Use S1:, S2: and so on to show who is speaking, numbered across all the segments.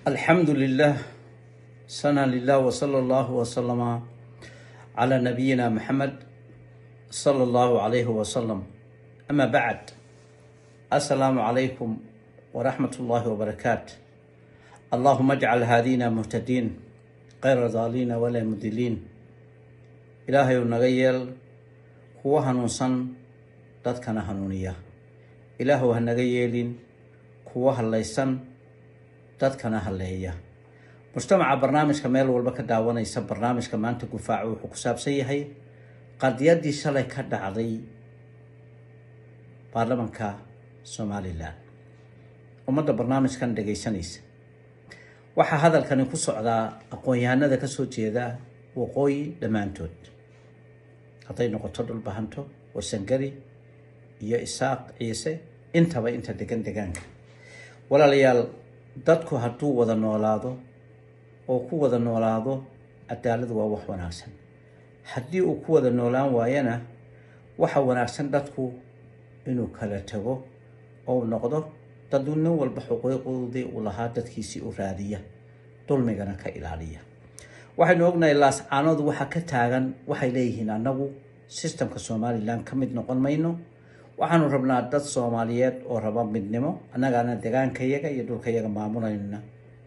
S1: الحمد لله، سنة لله، وصلى الله وسلم على نبينا محمد صلى الله عليه وسلم. أما بعد، السلام عليكم ورحمة الله وبركاته. اللهم اجعل هادينا مهتدين غير ضالين ولا مضلين. Ilaahay naga yeel kuwa hanuunsan, dadkana hanuuniya. Ilaahu ha naga yeelin kuwa hallaysan, dadkana halleeya. Mujtamaca barnaamijka meel walba ka daawanaysa, barnaamijka maanta Gufaaco wuxuu ku saabsan yahay qadiyadii shalay ka dhacday baarlamanka Somaliland. Ummadda barnaamijkan dhegaysanaysa, waxaa hadalkani ku socdaa aqoon-yahanada kasoo jeeda waqooyi dhammaantood, hadday noqoto Dhulbahanto, Warsangari iyo Isaaq, Ciise, intaba inta degan degaanka. Walaalayaal, dadku hadduu wada noolaado oo ku wada noolaado cadaaladu waa wax wanaagsan. Haddii uu ku wada noolaan waayana, waxa wanaagsan dadku inuu kala tago oo noqdo dad nin walba xuquuqdoodii uu lahaa dadkiisii u raadiya, dulmigana ka ilaaliya. Waxaynu ognahay Laascaanood waxa ka taagan. Waxay leeyihiin, annagu systemka Somaliland ka mid noqon mayno, waxaanu rabnaa dad Soomaaliyeed oo raba midnimo, annagaana degaankayaga iyo dhulkayaga maamulayna.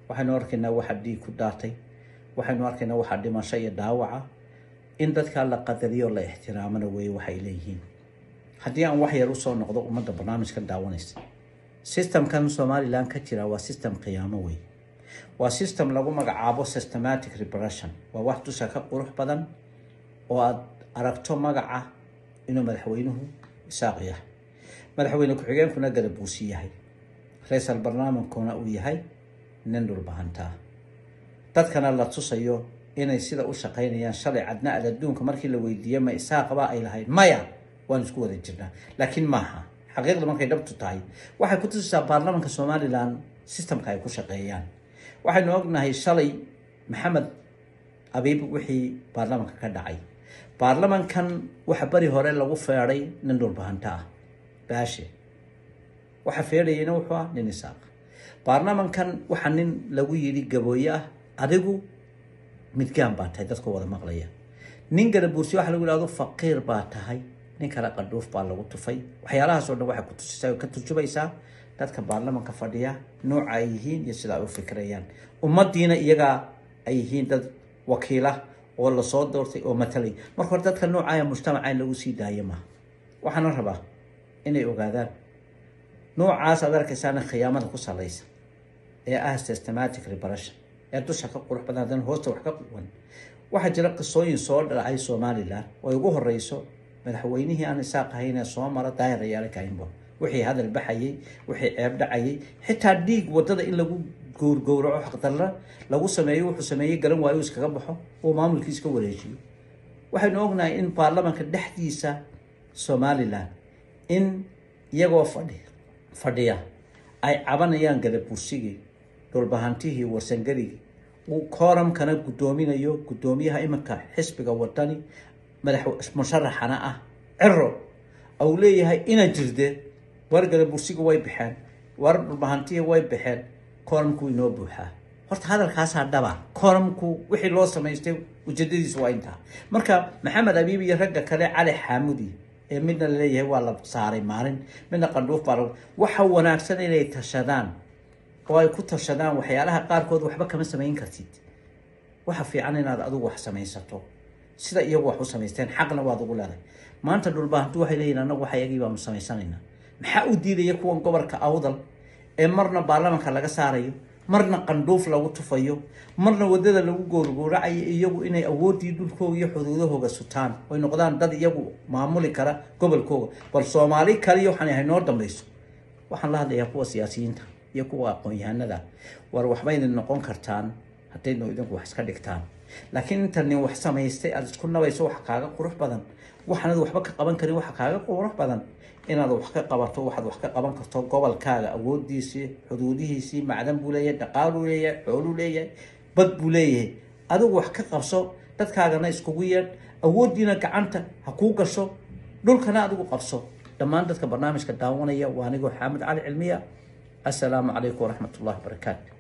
S1: Waxaynu arkaynaa waxa dhiig ku daatay, waxaynu arkaynaa waxa dhimasho iyo dhaawaca. In dadkaa la qadariyo, la ixtiraamana weeye waxay leeyihiin. Haddii aan wax yar usoo noqdo ummadda barnaamijkan daawanaysa, systemkan Somaliland ka jira waa system qiyaamo wey. Waa system lagu magacaabo systematic repression. Waa wax dusha ka qurux badan oo aad aragto magaca inuu madaxweynuhu Isaaq yahay, madaxweyne ku-xigeenkuna Gadabuusi yahay, ra-iisal barnaamijkuna uu yahay nin Dhulbahantaa, dadkana la tusayo inay sida u shaqaynayaan. Shalay cadna ad adduunka markii la weydiiyey, ma Isaaqaba ay lahayd? Maya, waan isku wada jirnaa. Laakiin maaha xaqiiqda markay dhabtu tahay. Waxay ku tusaysaa baarlamanka Somaliland systemka ay ku shaqeeyaan. Waxaynu ognahay shalay Maxamed Abiib wixii baarlamanka ka dhacay. Baarlamankan waxa beri hore lagu feeday nin Dhulbahanta ah, Baashe. Waxa feedhayayna wuxuu ah nin Isaaq. Baarlamankan waxaa nin lagu yidhi Gabooye ah, "Adigu midgaan baa tahay." Dadka wada maqlaya, nin Gadabuursi waxa lagu yidhahdo, "Faqiir baa tahay." Nin kale qadhuuf baa lagu tufay. Waxyaalahaas oo dhan waxay ku tusaysaa oo ka turjumaysaa dadka baarlamanka fadhiya nooca ay yihiin iyo sida ay u fikirayaan. Ummaddiina iyagaa ay yihiin dad wakiila oo lasoo doortay oo matalay. Marka hore dadka noocaya mujtamaca in lagu sii daayo maaha. Waxaana rabaa inay ogaadaan noocaas aad arkaysaana khiyaamada ku salaysa ee ah systematic repression ee dusha ka qurux badan, haddana hoosta wax ka quwan. Waxaa jira qisooyin soo dhacay Somaliland oo ay ugu horeyso madaxweynihii aan Isaaq ahayn ee soo mara, Daahir Rayaale Kahinbo. Wixii hadal baxayay, wixii ceeb dhacayay, xitaa dhiig wadada in lagu gowrgowraco, xaqdarra lagu sameeyo, wuxuu sameeyey garan waayo, iskaga baxo oo maamulkiis ka wareejiyo. Waxaynu ognahay in baarlamanka dhexdiisa Somaliland in iyagoo fadhiya ay cabanayaan Gadabursigii, Dhulbahantihii, Warsangarigii, uu kooramkana guddoominayo guddoomiyaha iminka xisbiga Wadani, madax musharaxana ah Ciro, uu leeyahay ina jirde, war Gadabursiga way baxeen, war Dhulbahantihii way baxeen, kooramku inoo buuxaa. Horta hadalkaasaa dhaba. Kooramku wixii loo samaystay ujeedadiisu waa intaa. Marka Maxamed Abiib iyo ragga kale, Cali Xaamudi, ee midna laleeyahay waa la saaray maalin, midna qandhuuf baa, waxa wanaagsan inay tashadaan oo ay ku tashadaan. Waxyaalaha qaarkood waxba kama samayn kartid. Waxa fiican inaad adigu wax samaysato sida iyagu wax u samaysteen, xaqna waad ugu leedahay. Maanta Dhulbaahantu waxay leeyihin, annagu waxa iyagii baanu samaysanaynaa. Maxaa u diidaya kuwan gobolka Awdal ee marna baarlamanka laga saarayo, marna qandhuuf lagu tufayo, marna wadada lagu goorgooracayo, iyagu inay awooddii dhulkooga iyo xuduudahooga sutaan oy noqdaan dad iyagu maamuli kara gobolkooga? Bal Soomaali kaliya waxaan ahay noo dambayso. Waxaan la hadlayaa kuwa siyaasiyiinta iyo kuwa aqoon-yahanada. War waxba idin noqon kartaan haddaynu idinku wax iska dhigtaan, laakiin inta nin wax samaystay aada isku nabayso, wax kaaga qurux badan waxaanad waxba ka qaban karin. Waxa kaaga qurux badan inaad wax ka qabato waxaad wax ka qaban karto. Gobolkaaga awoodiisii, xuduudihiisii, macdan buu leeyahay, dhaqaaluu leeyahay, xooluu leeyahay, bad buu leeyahay. Adigu wax ka qabso, dadkaagana iskugu yeedh, awooddiina gacanta ha kuu gasho, dhulkana adigu qabso. Dhammaan dadka barnaamijka daawanaya, waa anigoo Xaamud Cali Cilmiya. Assalaamu calaykum waraxmat ullahi wabarakaatu.